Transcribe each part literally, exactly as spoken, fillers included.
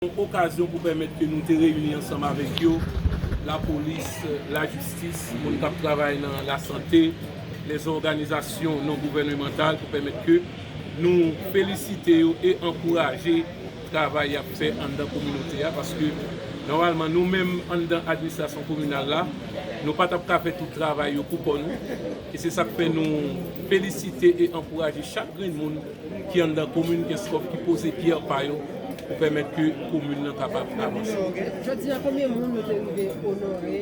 Yon okazyon pou pèmèt ke nou te reyini ansanm avèk yo, lapolis, lajistis, moun k ap travay nan lasante, lèzòganizasyon non gouvènemantal pou pèmèt ke nou felisite yo e ankouraje travay y ap fè anndan kominote a, paske nòmalman nou menm anndan administrasyon kominal la, nou pa t ap ka fè tout travay yo pou kò nou, e se sa k fè nou felisite e ankouraje chak grenn moun ki anndan komin Kenskòf ki poze pyè pa yo pou pèmèt ke komin nan kapab avanse. Jodi a, konbyen moun nou te rive onore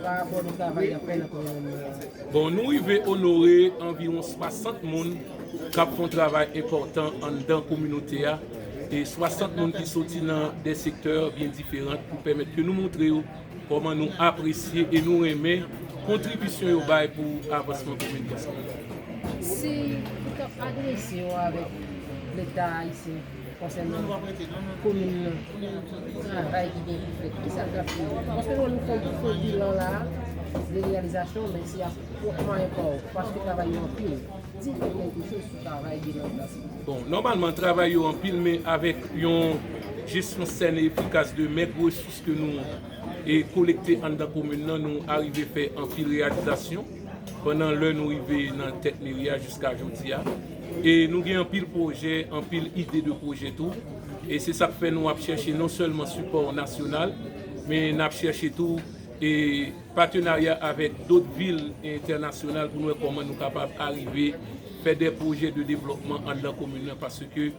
pa rapò de travay y ap fè nan komin nan? Bon, nou rive onore anviwon swasant moun k ap fè yon travay enpòtan anndan kominote a, e swasant moun ki soti nan de sektè byen diferan pou pèmèt ke nou montre yo kòman nou apresye e nou renmen kontribisyon yo bay pou avansman komin Kenskòf. Si ou t ap adrese w avèk Leta ayisyen konsènan komin nan, travay ki gen pou fèt, kisa l t ap ye? Paske nou, nou fè, fè bilan la de reyalizasyon, men se ap pran mwayen pa w, paske travay yo anpil. Di nou kèlke choz sou travay ki nan plas. Bon, nòmalman, travay yo anpil, men avèk yon jesyon sèn e efikas de mèg resous ke nou e kolekte anndan komin nan, nou arive fè anpil reyalizasyon pandan lè nou rive nan tèt meri a jiska jodi a. E nou gen anpil pwojè, anpil ide de pwojè tou. E se sa k fè nou ap chèche non sèlman sipò nasyonal, men n ap chèche tou e patenarya avèk dòt vil entènasyonal pou nou wè kòman nou kapab arive fè de pwojè de devlòpman anndan komin nan, paske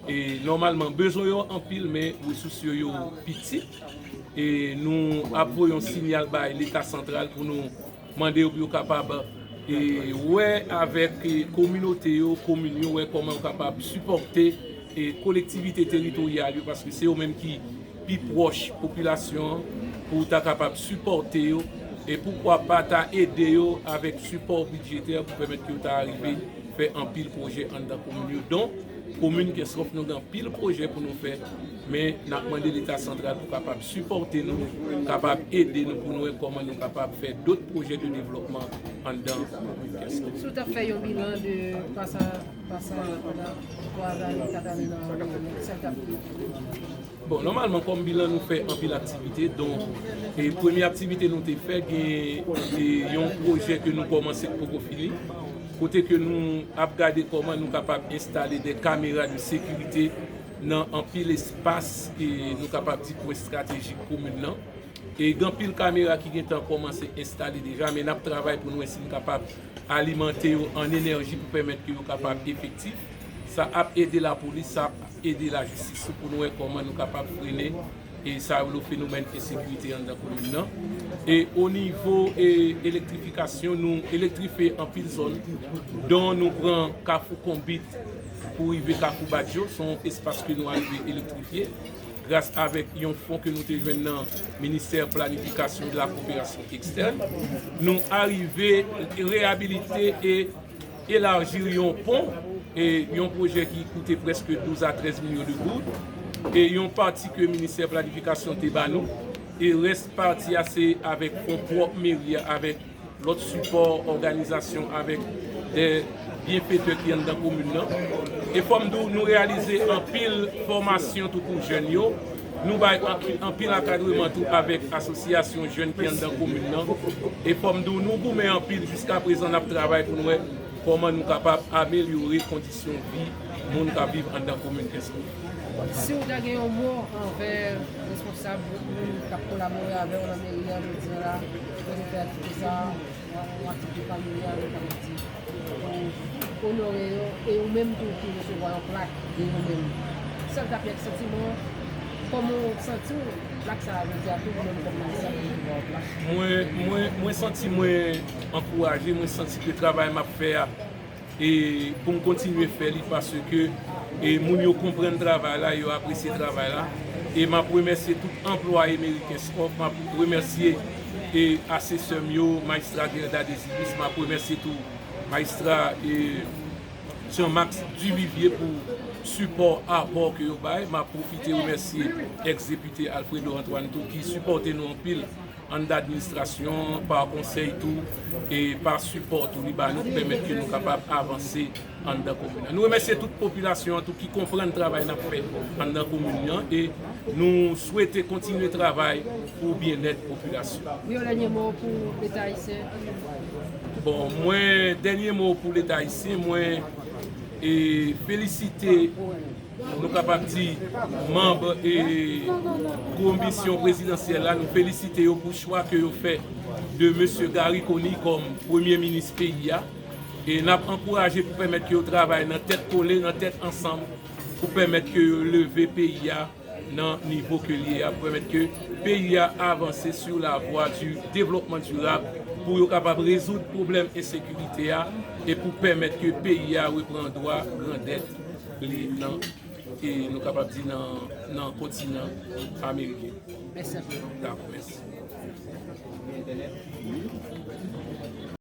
e nòmalman, bezwen yo anpil, men resous yo, yo piti. E nou ap voye yon sinyal bay Leta santral pou nou mande yo pou yo kapab e wè avèk e kominote yo, komin yo, wè kòman yo kapab sipòte e kolektivite teritoryal yo, paske se yo menm ki pi pwòch popilasyon an, pou ta kapab sipòte yo, e poukwa pa ta ede yo avèk sipò bidjetè pou pèmèt ke yo ta rive fè anpil pwojè anndan komin yo. Donk, komin Kenskòf, nou gen anpil pwojè pou nou fè, men n ap mande Leta santral pou kapab sipòte nou, kapab ede nou pou nou wè kòman nou kapab fè dòt pwojè de devlòpman anndan komin Kenskòf. Si w t ap fè yon bilan de pasa, pasa twa ane, kat ane nan meri a, kisa l t ap ye? Bon, nòmalman, kòm bilan, nou fè anpil aktivite. Donk, e premye aktivite nou te fè, gen e yon pwojè ke nou kòmanse k poko fini, kote ke nou ap gade kòman nou kapab enstale de kamera de sekirite nan anpil espas, e nou kapab di kwen estratejik komin nan. E gen anpil kamera ki gentan kòmanse enstale deja, men n ap travay pou nou wè si n kapab alimante yo an enèji pou pèmèt ke yo kapab efektif. Sa ap ede lapolis, sa ap ede lajistis tou pou nou wè kòman nou kapab frennen e sa yo rele fenomèn ensekirite anndan komin nan. E o nivo e elektrifikasyon, nou elektrifye anpil zòn, don nou pran Kafou Konbit pou rive Kafou Badjo, se yon espas ke nou arive elektrifye gras avèk yon fon ke nou te jwenn nan Ministè Planifikasyon de la Koperasyon Ekstèn. Nou arive reyabilite e elaji yon pon, e yon pwojè ki koute prèske douz a trèz milyon de goud, e yon pati ke Ministè Planifikasyon te ba nou, e rès pati a se avèk fon pwòp meri a, avèk lòt sipò òganizasyon, avèk de byenfetè ki anndan komin nan. E fò m di w, nou reyalize anpil fòmasyon tou pou jèn yo. Nou bay anpi-, anpil ankadreman tou avèk asosyasyon jèn ki anndan komin nan. E fò m di w, nou goumen anpil. Jiska prezan, n ap travay pou n wè kòman nou kapab amelyore kondisyon vi moun k ap viv anndan komin Kenskòf. Si w ta gen yon mo anvè responsab, moun k ap kolabore avè w nan meri a jodi a la, pou nou fè aktivite sa a, yon aktivite familial, nou kapab di, pou onore yo, e ou menm tou ki resevwa yon plak de yo menm. Sa l t ap ye ak santiman w, kòman w santi w, plak sa a jodi a tou, ou menm kòm minis ap resevwa yon plak? Mwen, mwen, mwen santi mwen ankouraje, mwen santi ke travay m ap fè a, e pou m kontinye fè li, paske e moun yo konprann travay la, yo apresye travay la. E m ap remèsye tout anplwaye meri Kenskòf, m ap remèsye e asesè m yo, majistra Gerda Dezibus, m ap remèsye tou majistra e Jean Max Duvivier pou sipò, apò ke yo bay. M ap pwofite remèsye èks depite Alfredo Antoine tou ki sipòte nou anpil anndan administrasyon, pa konsèy tou, e pa sipò tou li ba nou pou pèmèt ke nou kapab avanse anndan komin nan. Nou remèsye tout popilasyon an tou ki konprann travay n ap fè anndan komin nan e nou swete kontinye travay pou byennèt popilasyon. Yon dènye mo pou Leta ayisyen. Bon, mwen, dènye mo pou Leta ayisyen, mwen e felisite, nou kapab di, manm e komisyon prezidansyèl la, nou felisite yo pou chwa ke yo fè de mesye Garry Conille kòm premye minis peyi a. E n ap ankouraje pou pèmèt ke yo travay nan tèt kole, nan tèt ansanm, pou pèmèt ke yo leve peyi a nan nivo ke li ye a, pou pèmèt ke peyi a avanse sur la voie du développement durable, pou yo kapab rezoud pwoblèm ensekirite a e pou pèmèt ke peyi a repran dwa grandèt li nan, e nou kapab di nan, nan kontinan ameriken. Mèsi anpil. Dakò, mèsi.